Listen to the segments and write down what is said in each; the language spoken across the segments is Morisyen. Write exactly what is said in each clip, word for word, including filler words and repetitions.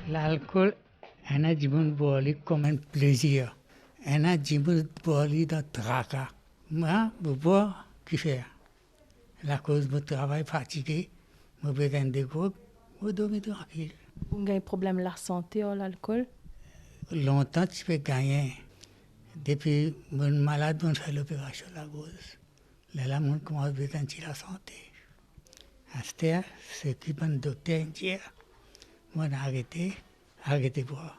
Lalkol, ena dimoun bwar li kouma enn plezir, ena dimoun bwar li dan traka. Mwa, mo bwar, kifer? Lakoz mo travay fatige, mo bizin de grog, mo dormi trankil. Ou gagn problem lasante ar lalkol? Lontan ti pe gagn, depi mo malad, mo fer loperasion lagorz. Lerla mo koumans bizin ti lasante. Aster, seki bann dokter inn dir, mo arete, arete bwar.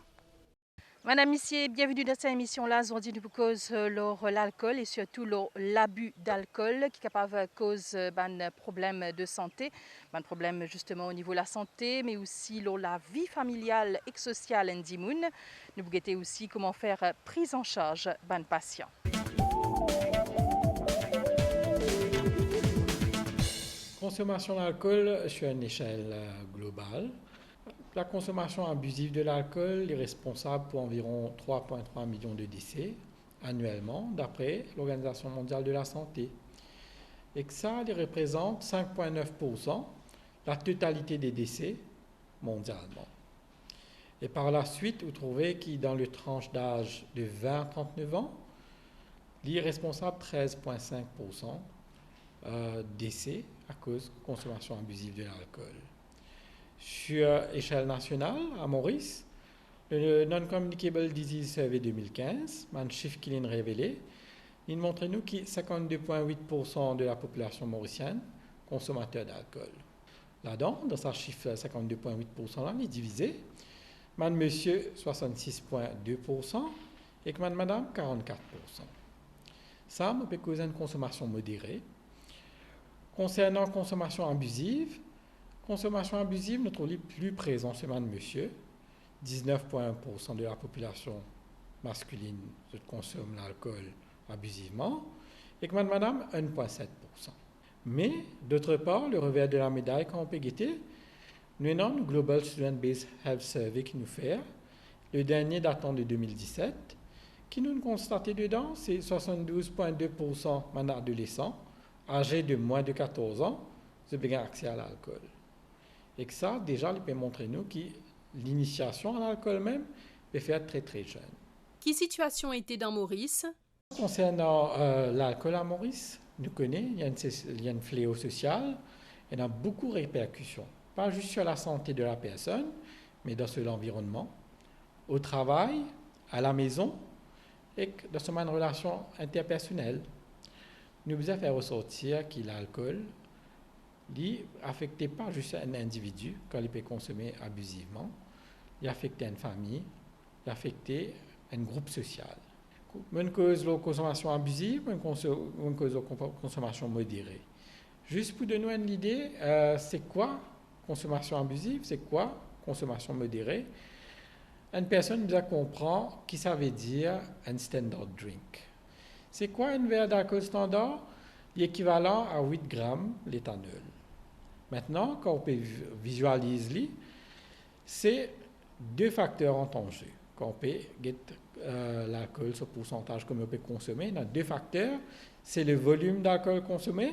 Madam, misie, bienveni dan sa emision la. Zordi nou pou koz, euh, lor lalkol e sirtou lor labi dalkol ki kapav koz, euh, bann problem de sante, bann problem zisteman o nivo lasante, me osi lor lavi familial ek sosial enn dimoun. Nou pou gete osi kouma fer, euh, priz an sarz bann pasian. Konsomasion lalkol sur enn esel, euh, global. Lakonsomasion abiziv de lalkol, li responsab pou anviron trwa pwin trwa milion de dese anuelman, dapre Lorganizasion Mondial de Lasante. Ek sa, li reprezant sink pwin nef poursan latotalite de dese mondialman. E par laswit, ou trouve ki dan le transh daz de vin a trant-nef an, li responsab trez pwin sink poursan, euh, dese akoz konsomasion abiziv de lalkol. Sur esel nasional, a Moris, le Non-Communicable Disease Survey de mil kinz, bann sif ki linn revele, linn montre nou ki sinkant-de pwin wit poursan de lapopilasion morisienn konsomater dalkol. Ladan, dan sa sif sinkant-de pwin wit poursan la, li divize, bann misie, swasann-sis pwin de poursan, ek bann madam, karannkat poursan. Sa, mo pe koz enn konsomasion modere. Konsernan konsomasion abiziv, konsomasion abiziv, nou trouv li pli prezan se bann misie, diznef pwin enn poursan de lapopilasion maskilinn, zot konsom lalkol abizivman, ek bann madam, enn pwin set poursan. Me, dotr par, le rever de lameday, kan ou pe gete, nou ena nou Global Student Based Health Survey ki nou fer, le dernie datant de de mil diset, ki nou konstate dedan, se swasann-douz pwin de poursan bann adolesan, aze de mwin de katorz an, zot pe gagn akse a lalkol. Ek sa, deza, li pe montre nou ki linisiasion a lalkol mem pe fer tre, tre zenn. Ki sitiasion ete dan Moris? Konsernan, euh, lalkol a Moris, nou kone, li enn ses-, li enn fleo sosial, ena boukou reperkision, pa zis sur lasante de lapersonn, me dan so lanvironnman, o travay, a lamezon, ek dan so bann relasion interpersonel. Nou bizin fer resortir ki lalkol, li afekte pa zis enn individi kan li pe konsome abizivman, li afekte enn fami, li afekte enn group sosial. Mo'nn koz lor konsomasion abiziv, mo'nn konso-, mo'nn koz lor konpo-, konsomasion modere. Zis pou donn nou enn lide, euh, se kwa konsomasion abiziv, se kwa konsomasion modere, enn personn bizin konpran ki savedir enn standard drink. Se kwa enn ver dalkol standar? Li ekivalan a wit gram letanol. Mintnan, kan ou pe vi-, vizializ li, se de fakter ant an ze. Kan ou pe get, euh, lalkol, so poursantaz, komie ou pe konsome, ena de fakter, se le volim dalkol konsome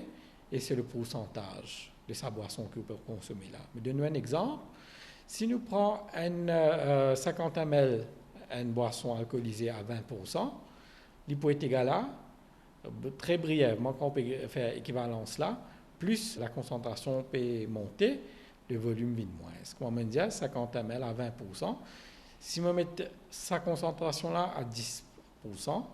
e se le poursantaz de sa bwason ki ou pe konsome la. Mo donn nou enn exanp. Si nou pran enn, euh, sinkant M L enn bwason alkolize a vin poursan, li pou et egal a, tre briyevman, kan ou pe fer ekivalans la, plis lakonsantrasion pe monte, le volim vinn mwins. Kouma mo'nn dir, sinkant M L a vin poursan. Si mo met sa konsantrasion la a dis poursan,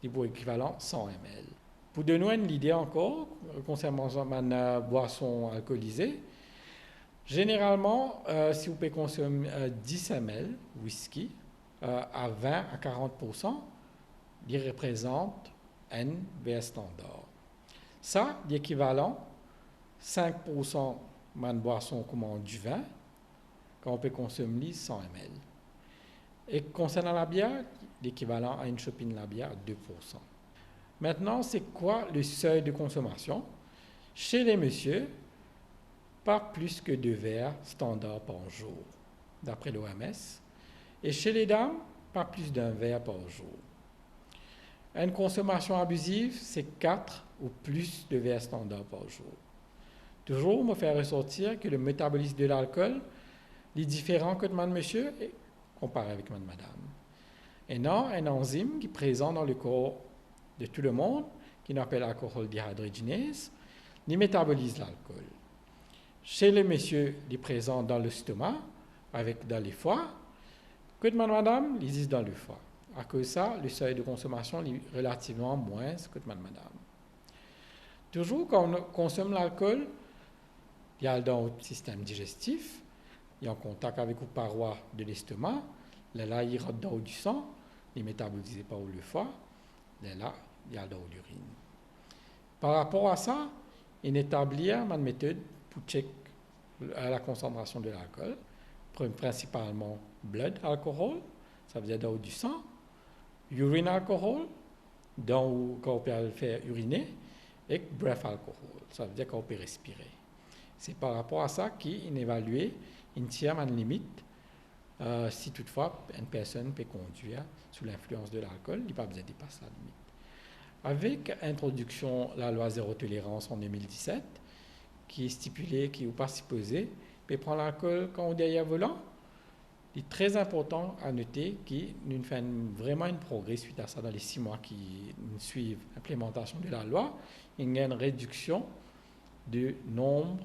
li pou ekivalan san M L. Pou donn ou enn lide ankor, konsernan bann, euh, bwason alkolize, zeneralman, euh, si ou pe konsom, euh, dis M L wiski, euh, a vin a karant poursan, li reprezant enn ver standar. Sa, li ekivalan sink poursan bann bwason kouma divin, kan ou pe konsom li san M L. E konsernan labier, li ekivalan a enn sopinn labier a de poursan. Mintnan, se kwa le sey de konsomasion? Chez les messieurs, pa plis ki de ver standar par zour, dapre l'O M S, e chez les dames, pa plis d'enn ver par zour. Enn konsomasion abiziv, se kat ou plis de ver standar par zour. Touzour, mo fer resortir ki le metabolism de lalkol, Li diferan kot bann misie, e, konpare avek bann madam. Ena enn anzim ki prezan dan lekor de tou lemond, ki nou apel alcohol dehydrogenase, li metaboliz lalkol. Chez le misie, li prezan dan lestoma, avek dan lefwa. Kot bann madam, li zis dan lefwa. Akoz sa, le sey de konsomasion, li relativman mwins kot bann madam. Touzour, kan ou konsom lalkol, li al dan ou sistem digestif, li an kontak avek ou parwa de lestoma, lerla li rant dan ou disan, li metabolize par ou lefwa, lerla li al dan ou lirinn. Par rapor a sa, inn etablir bann metod pou check, euh, la konsantrasion de lalkol, prin-, prinsipalman blood alcohol, savedir dan ou disan, urine alcohol, dan ou, kan ou pe al fer irine, ek breath alcohol, savedir kan ou pe respire. Se par rapor a sa ki inn evalie, inn tir bann limit, euh, si toutfwa enn personn pe kondwir sou linflians de lalkol, li pa bizin depas sa limit. Avek introdiksion lalwa zero tolerans an de mil diset, ki stipile ki ou pa sipoze pe pran lalkol kan ou deryer volan, li tre inportan a note ki nou finn fer enn, vreman enn progre swit a sa dan le sis mwa ki nou swiv linplimantasion de lalwa, inn gagn enn rediksion de nonb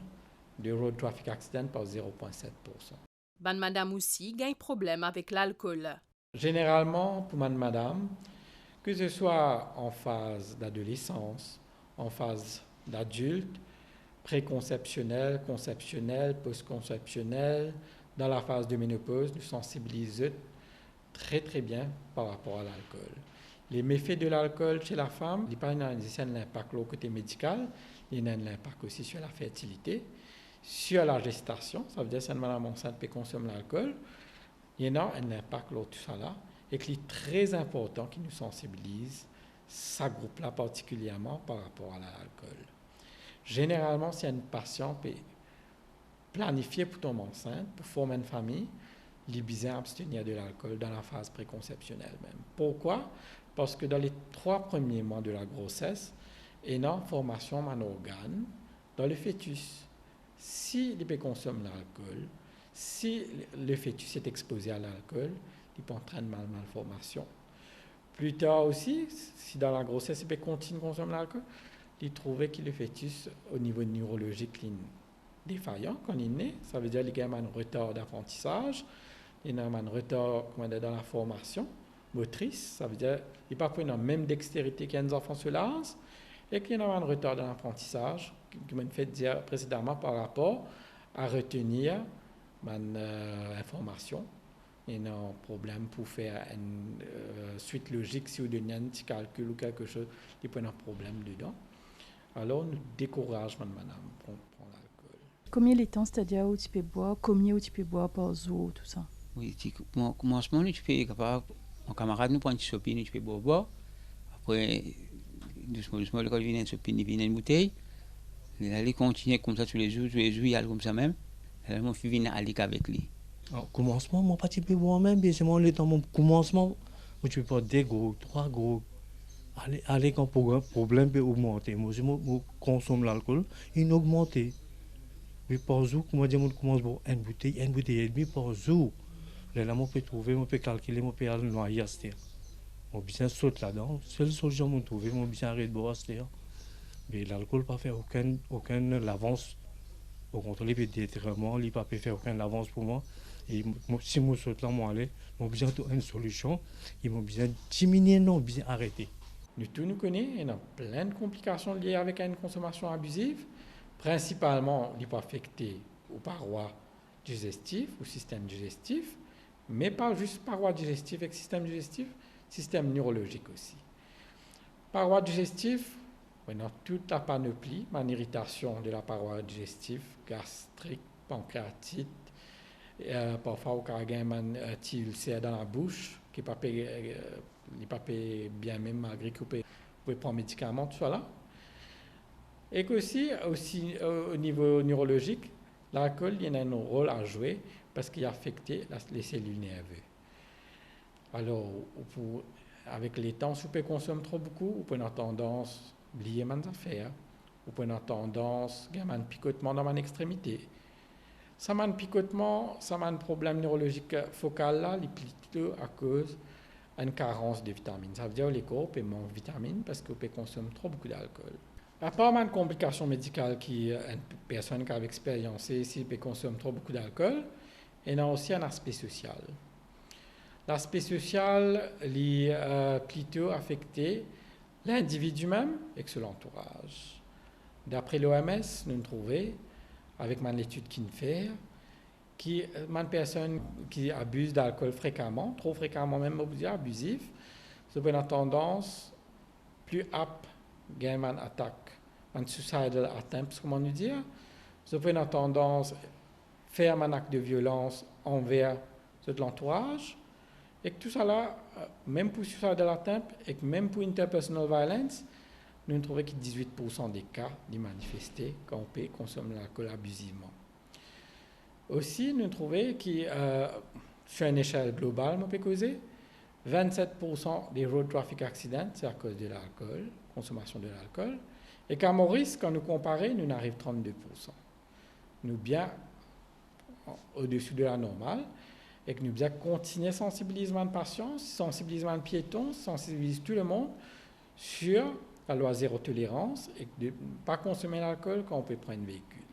de road traffic accident par zero pwin set poursan. Bann madam osi gagn problem avek lalkol. Zeneralman, pou bann madam, ke se swa an faz ladolesans, an faz ladilt, prekonsepsionel, konsepsionel, poskonsepsionel, dan lafaz de menopoz, nou sansibiliz zot tre, tre bien par rapor a lalkol. Le mefe de lalkol se lafam, li pa ena zis enn linpak lor kote medikal, li ena enn linpak osi sir lafertilite, sir lagestasion, savedir si enn madam ansint pe konsom lalkol, li ena enn linpak lor tousala, ek li tre inportan ki nou sansibiliz sa group la partikilierman par rapor a lalkol. Zeneralman, si enn pasian pe planifie pou tonm ansint, pou form enn fami, li bizin abstenir de lalkol dan lafaz prekonsepsionel mem. Pourkwa? Parski dan le trwa premie mwa de lagroses, ena formasion bann organ dan le fetis. Si li pe konsom lalkol, si le fetis est exposé à l'alcool, li pou antrenn mal-, malformasion. Pli tar osi, si dan lagroses li pe kontign konsom lalkol, li trouve ki le fetis o nivo neurolozik li defayan kan li ne, savedir li gagn bann retar daprantisaz, li ena bann retar, kouma dir, dan laformasion motris, savedir li pa pou ena mem dexterite ki enn zanfan so laz, ek li ena bann retar dan laprantisaz, ki, ki mo'nn fek dir presedaman par rapor a retenir bann, euh, informasion. Ena problem pou fer enn, euh, swit lozik, si ou donn li enn ti kalkil ou kelke soz, li pou ena problem dedan. Alor, nou dekouraz bann madam pran, pran lalkol. Komie letan, setadir ou ti pe bwar, komie ou ti pe bwar par zour, tousa? Wi, ti, kouman-, koumansman, nou ti pe kapav, an kamarad, nou pran ti sopin, nou ti pe bwar, bwar. Apre, dousman, dousman, li vinn enn sopin, li vinn enn boutey. Lerla li kontigne koumsa toulezour, toulezour, li al koumsa mem. Lerla mo finn vinn adik avek li. An koumansman, mo pa ti pe bwar mem, be selman letan mo koumansman, mo ti pe bwar de grog, trwa grog. Ale, ale kan progr-, problem pe ogmante, mo, mo, mo konsom lalkol, inn ogmante. Me par zour, kouma dir, mo koumans bwar enn boutey, enn boutey edmi par zour. Lerla mo pe trouve, mo pe kalkile, mo pe al nwaye aster. Mo bizin sot ladan. Sel solusion mo trouve, mo bizin aret bwar aster. Me lalkol pa fer okenn, okenn lavans. Okontrer, li pe detrir mwa, li pa pe fer okenn lavans pou mwa. E mo, si mo sot la, mo ale, mo bizin trouv enn solusion. E mo bizin diminie, non, bizin arete. Nou tou nou kone, ena plin konplikasion lie avek enn konsomasion abiziv. Prinsipalman, li pou afekte ou parwa digestif, ou sistem digestif, me pa zis parwa digestif ek sistem digestif, sistem neurolozik osi. Parwa digestif, ena tout lapanopli, bann iritasion de laparwa digestif, gastrik, pankreatit, eh, parfwa ou kapav gagn bann, eh, ti ilser dan labous, ki pa pe, eh, li pa pe bien mem malgre ki ou pe, ou pe pran medikaman, tousala. Ek osi, osi, eh, o nivo neurolozik, lalkol, li ena enn rol a zwe parski li afekte la, le selil nerve. Alor, ou pou, avek letan, si ou pe konsom tro boukou, ou pou ena tandans bliye bann zafer, ou pou ena tandans gagn bann pikotman dan bann extremite. Sa bann pikotman, sa bann problem nerolozik fokal la, li plito akoz enn karans de vitaminn. Savedir lekor pe mank vitaminn parski ou pe konsom tro boukou dalkol. Apar bann konplikasion medikal ki enn personn kapav experyanse si li pe konsom tro boukou dalkol, ena osi enn aspe sosial. Laspe sosial, li, eh, plito afekte lindividi mem ek so lantouraz. Dapre l'O M S, nou trouve, avek bann letid ki'nn fer, ki, eh, bann personn ki abiz dalkol frekaman, tro frekaman mem, mo pou dir abizif, zot pou ena tandans pli ap gagn bann atak, bann suicidal attempts, kouma nou dir. Zot pou ena tandans fer bann ak de violans anver zot lantouraz. Ek tousala, eh, mem pou suicidal attempt ek mem pou interpersonal violence, nou trouve ki dizwit poursan de ka li manifeste kan ou pe konsom lalkol abizivman. Osi, nou trouve ki, eh, sir enn esel global, mo pe koze, vennset poursan de road traffic accident, se akoz de lalkol, konsomasion de lalkol. Ek a Moris, kan nou konpare, nou ariv trannde poursan. Nou bien odesi de la normal, ek nou bizin kontigne sansibiliz bann pasian, sansibiliz bann pieton, sansibiliz tou lemond sir lalwa zero tolerans ek de pa konsome lalkol kan ou pe pran enn veikil.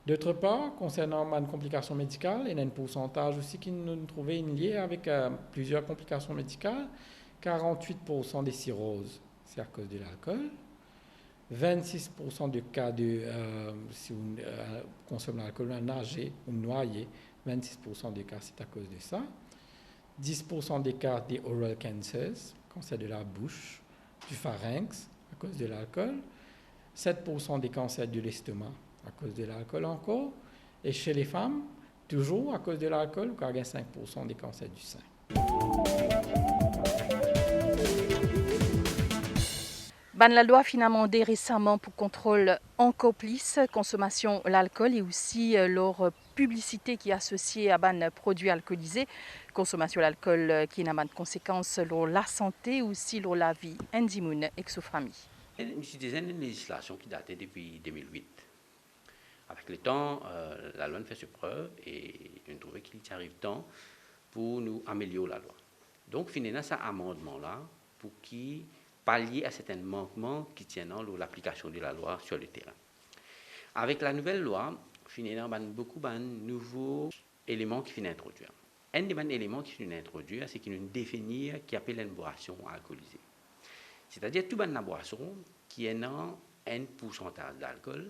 Dotre par, konsernan bann konplikasion medikal, ena enn poursantaz osi ki nou trouve inn lie avek, eh, plizier konplikasion medikal. Karantwit poursan de siroz, se akoz de lalkol. Vennsis poursan de ka de, eh, si ou, eh, konsom lalkol, ou naze, ou nwaye, vennsis poursan de ka, se akoz de sa. Dis poursan de ka de oral cancers, kanser de labous, du pharynx, akoz de lalkol. Set poursan de kanser de lestoma, akoz de lalkol ankor. E se lefam, touzour akoz de lalkol, ou kapav gagn sink poursan de kanser du sein. Bann lalwa finn amande resaman pou kontrol ankor plis konsomasion lalkol e osi, eh, lor piblisite ki asosie a bann prodwi alkolize. Konsomasion lalkol, eh, ki ena bann konsekans lor lasante, osi lor lavi enn dimoun ek so fami. Enn, enn lezislasion ki date depi de mil wit. Avek letan, eh, lalwa inn fer so prev e nou trouve ki li ti ariv tan pou nou amelior lalwa. Donk, finn ena sa amandman la pou ki palie a sertin mankman ki ti ena lor laplikasion de lalwa sir le terin. Avek lanouvel lwa, finn ena bann, boukou bann nouvo eleman ki finn introdwir. Enn de bann eleman ki finn introdwir, se ki nou definir ki apel enn bwason alkolize. Setadir tou bann labwason ki ena enn poursantaz dalkol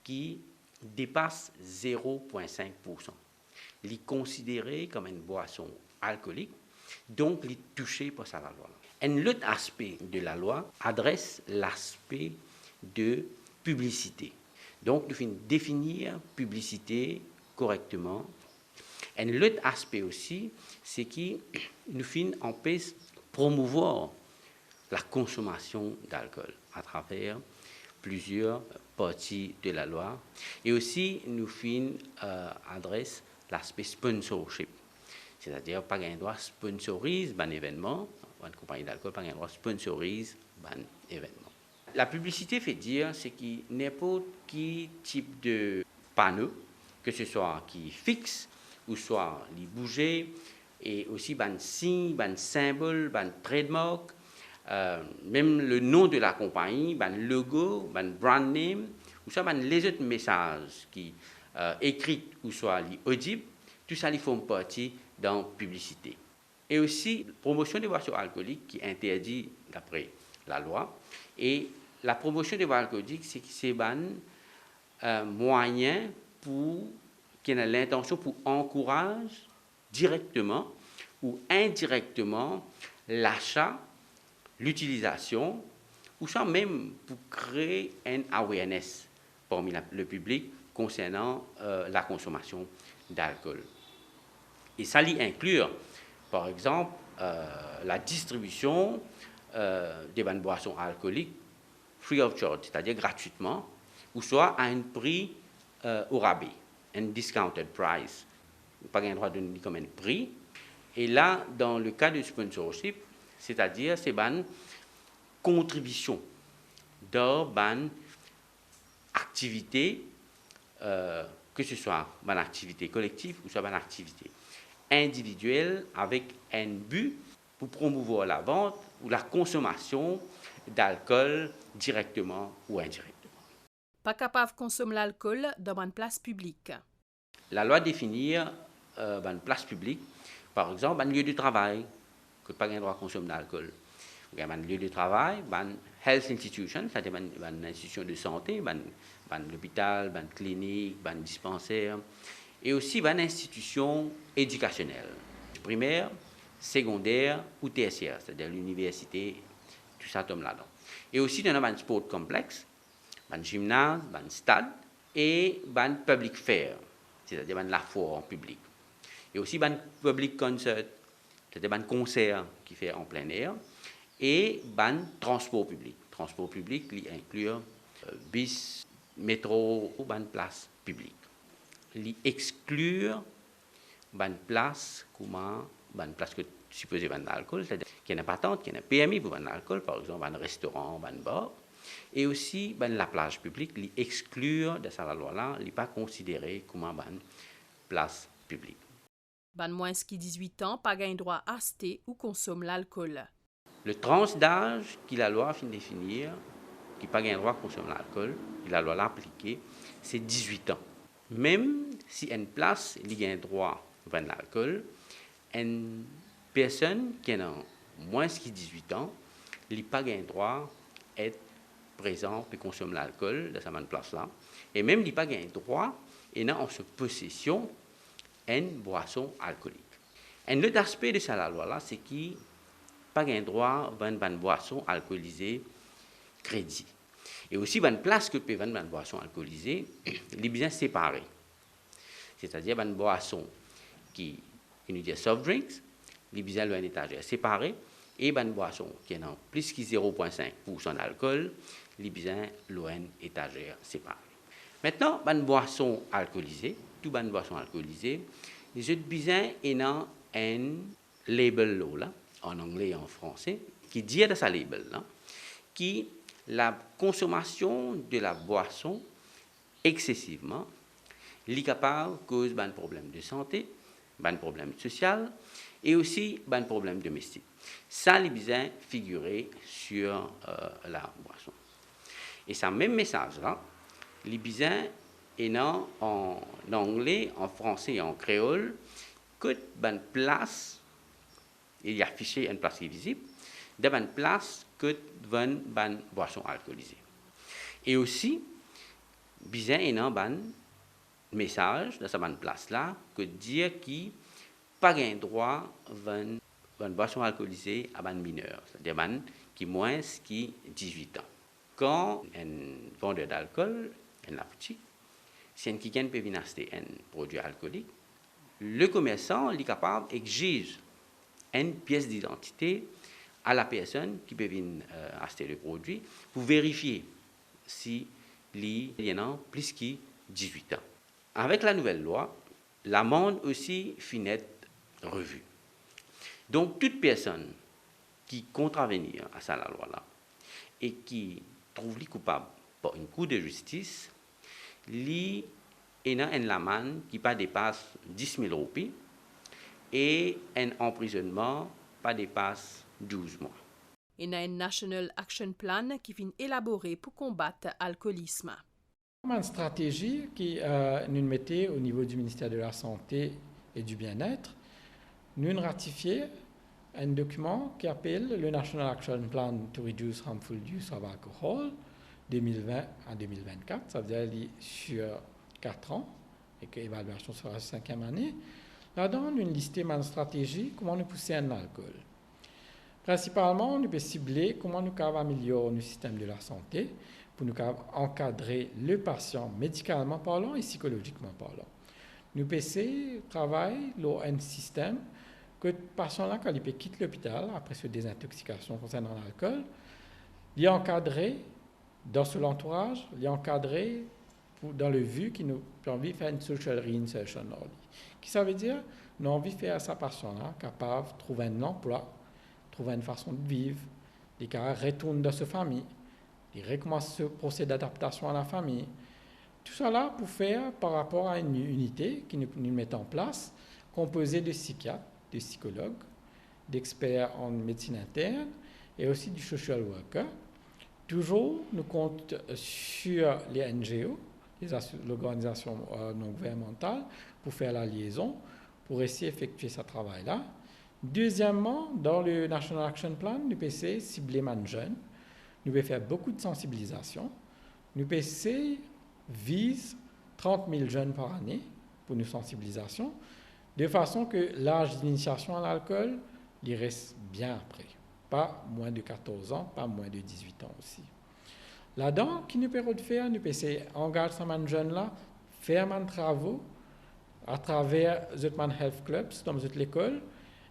ki depas zero pwin sink poursan. Li konsidere kom enn bwason alkolik, donk li touse par sa lalwa la. Enn lot aspe de lalwa adres laspe de piblisite. Donk, nou finn definir piblisite korekteman. Enn lot aspe osi, se ki nou finn anpes promouvwar lakonsomasion dalkol atraver plizier parti de lalwa, e osi nou finn, eh, adres laspe sponsorship. Setadir, pa gagn drwa sponsoriz bann evennman, bann konpagni dalkol pa gagn drwa sponsoriz bann evennman. Lapiblisite, vedir, se ki ninport ki tip de pano, ke se swa ki fix, ouswa li bouze, e osi bann sign, bann sinbol, bann trademark, eh, mem le nom de la konpagni, bann logo, bann brand name, ouswa bann lezot mesaz ki, eh, ekri ouswa li odib, tou sa li form parti dan piblisite. E osi, promosion de bwason alkolik ki interdi dapre lalwa, e lapromosion de bwason alkolik, se, se bann, eh, mwayin pou, ki ena lintansion pou ankouraz direkteman ou indirekteman lasa, litilizasion, ouswa mem pou kree enn awareness parmi la, le piblik konsernan, eh, lakonsomasion dalkol. E sa li inklir, par exanp, eh, ladistribision, eh, de bann bwason alkolik free of charge, setadir gratwitman, ouswa a enn pri, eh, orabe, enn discounted price. Pa gagn drwa donn li kom enn pri. E la, dan le ka de sponsorship, setadir se bann kontribision dan bann aktivite, eh, ke se swa bann aktivite kolektif ouswa bann aktivite individiel avek enn bi pou promouvwar lavant ou lakonsomasion dalkol direkteman ou indirekteman. Pa kapav konsom lalkol dan bann plas piblik. Lalwa definir, eh, bann plas piblik, par exanp, bann lie de travay, kot pa gagn drwa konsom lalkol. Ou gagn bann lie de travay, bann health institution, setadir bann, bann institusion de sante, bann, bann lopital, bann klinik, bann dispanser, e osi bann institusion edikasionel, primer, segonder ou tersier, setadir liniversite, tou sa tom ladan. E osi, nou ena bann sport complex, bann zimnaz, bann stad e bann public fair, setadir bann lafwar piblik. E osi bann public concert, setadir bann konser ki fer an plin er, e bann transpor piblik. Transpor piblik, li inklir, eh, bis, metro ou bann plas piblik. Li exklir bann plas kouma bann plas kot sipoze vann lalkol, setadir ki ena patant, ki ena permi pou vann lalkol, par exanp, bann restoran, bann bar, e osi bann laplaz piblik, li exklir dan sa lalwa la, li pa konsidere kouma bann plas piblik. Bann mwins ki dizwit an pa gagn drwa aste ou konsom lalkol. Le transh daz ki lalwa finn definir, ki pa gagn drwa konsom lalkol, ki lalwa la aplike, se dizwit an. Mem si enn plas li gagn drwa vann lalkol, enn personn ki ena mwins ki dizwit an, li pa gagn drwa et prezan pe konsom lalkol dan sa bann plas la, e mem li pa gagn drwa ena an so posesion enn bwason alkolik. Enn lot aspe de sa lalwa la, se ki pa gagn drwa vann bann bwason alkolize kredi. E osi bann plas kot pe vann bann bwason alkolize, li bizin separe. Setadir bann bwason ki, ki nou dir soft drinks, li bizin lor enn etazer separe, e bann bwason ki ena plis ki zero pwin sink poursan dalkol, li bizin lor enn etazer separe. Aster, bann bwason alkolize, tou bann bwason alkolize, zot bizin ena enn label lor la, an angle e an franse, ki dir dan sa label la, ki la consommation de la boisson excessivement, li kapav koz bann problem de sante, bann problem sosial, e osi bann problem domestik. Sa li bizin figire sur, euh, la boisson. E sa mem mesaz la, li bizin ena an angle, an franse e an kreol, kot bann plas, e li afise enn plas ki vizib, dan bann plas kot vann bann bwason alkolize. E osi, bizin ena bann mesaz dan sa bann plas la, kot dir ki pa gagn drwa vann, vann bwason alkolize a bann miner, setadir bann ki mwins ki dizwit an. Kan enn vander dalkol, enn laboutik, si enn kikenn pe vinn aste enn prodwi alkolik, le komersan, li kapav exiz enn pies didantite a la personn ki pe vinn, euh, aste le prodwi pou verifie si li, li ena plis ki dizwit an. Avek la nouvel lwa, lamand osi finn et revi. Donk, tou personn ki kontravenir a sa lalwa la e ki trouv li koupab par enn kour de zistis, li ena enn lamann ki pa depas dis mil roupi e enn anprizonnman pa depas douz mwa. Ena enn National Action Plan ki finn elabore pou konbat alkolism. Bann stratezi ki, euh, nou mete o nivo di Minister de la Sante e di Bienet, nou ratifie enn dokiman ki apel le National Action Plan to Reduce Harmful Use of Alcohol, de mil vin a de mil vinnkat, savedir li sir kat an, e ki evalyasion sera sinkiem ane. Ladan, nou liste bann stratezi, kouma nou pou sern lalkol. Prinsipalman, nou pe sible kouma nou kapav amelior nou sistem de lasante pou nou kapav ankadre le pasian medikalman parlan e sikolozikman parlan. Nou pe esey travay lor enn sistem kot pasian la, kan li pe kit lopital apre so dezintoksikasion konsernan lalkol, li ankadre dan so lantouraz, li ankadre pou, dan le vi ki nou pe anvi fer enn social reinsertion lor li. Ki savedir, nou anvi fer sa pasian la kapav trouv enn lanplwa, trouv enn fason de viv, li kapav retourn dan so fami, li rekoumans so prose d'adaptasion a lafami, Tousala pou fer par rapor a enn inite ki nou, nou met an plas, konpoze de sikiat, de sikolog, d'expert an medsin intern e osi de social worker. Touzour, nou kont sir le NGO, les asso-, lorganizasion, euh, non gouvernmantal, pou fer la liaison, pou resi efektie sa travay la. Dezieman, dan le National Action Plan, nou pe esey sible bann zenn. Nou pe fer boukou de sansibilizasion. Nou pe esey viz trant mil zenn par ane pou nou sansibilizasion, de fason ke laz linisiasion a lalkol, li res bien apre. Pa mwin de katorz an, pa mwin de dizwit an osi. Ladan, ki nou pe rod fer, nou pe esey angaz sa bann zenn la, fer bann travo atraver zot bann health clubs dan zot lekol,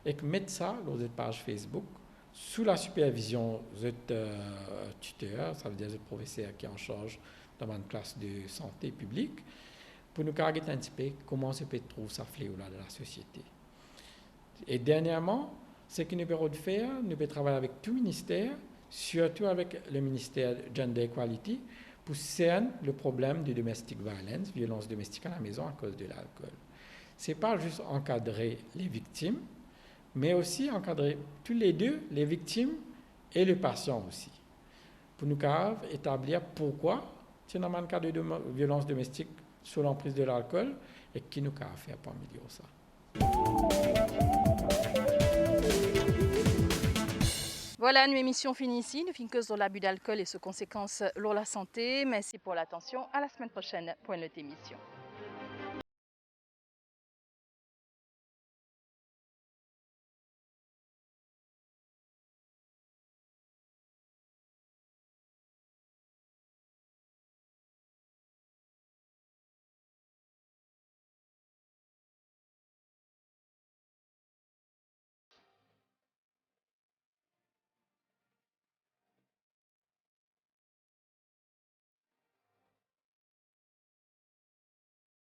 ek met sa lor zot paz Facebook, sou la sipervizion zot, euh, titer, savedir zot profeser ki an sarz dan bann klas de sante piblik, pou nou kapav get enn tipe kouma zot pe trouv sa fleo la dan lasosiete. E derniereman, seki nou pe rod fer, nou pe travay avek tou minister, sirtou avek le minister Gender Equality, pou sern le problem de domestic violence, violans domestik a la mezon akoz de lalkol. Se pa zis ankadre le viktim, me osi ankadre toulede, le viktim e le pasian osi, pou nou kapav etablir poukwa ti ena bann ka de dom-, violans domestik sou lanpriz de lalkol e ki nou kapav fer pou amelior sa. Vwala, nou emision fini isi. Nou finn koz lor labi dalkol e so konsekans lor lasante. Mersi pou latansion. A la semenn prosenn pou enn lot emision.